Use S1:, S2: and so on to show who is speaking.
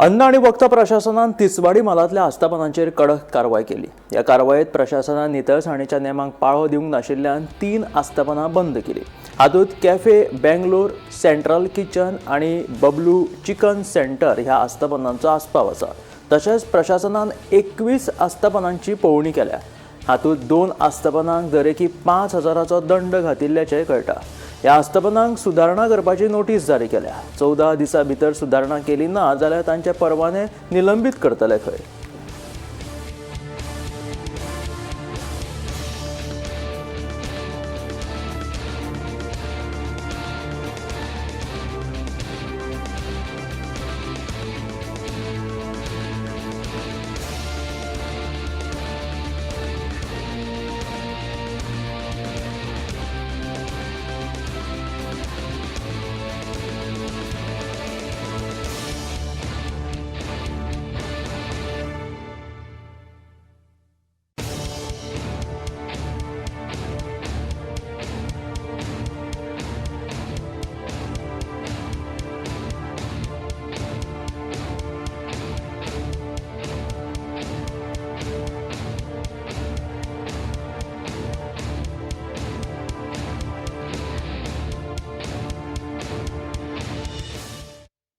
S1: अन्न आनी वखदां प्रशासनान तिसवाडी म्हालांतल्या आस्थापनांचेर कडक कारवाय केली. ह्या कारवायेत प्रशासनान नितळसाणीच्या नेमांक पाळो दिवंक नाशिल्ल्यान 3 आस्थापनां बंद केली. हातूंत कॅफे बेंगलोर, सेंट्रल किचन आनी बबलू चिकन सेंटर ह्या आस्थापनांचो आस्पाव आसा. तशेंच प्रशासनान 21 आस्थापनांची पळोवणी केल्या. हातूंत 2 आस्थापनांक दरेकी 5,000चो दंड घातिल्ल्याचें कळटा. ह्या आस्थापनांक सुदारणा करपाची नोटीस जारी केल्या. 14 दिसां भितर सुदारणा केली ना जाल्यार तांचे परवाने निलंबीत करतले खंय.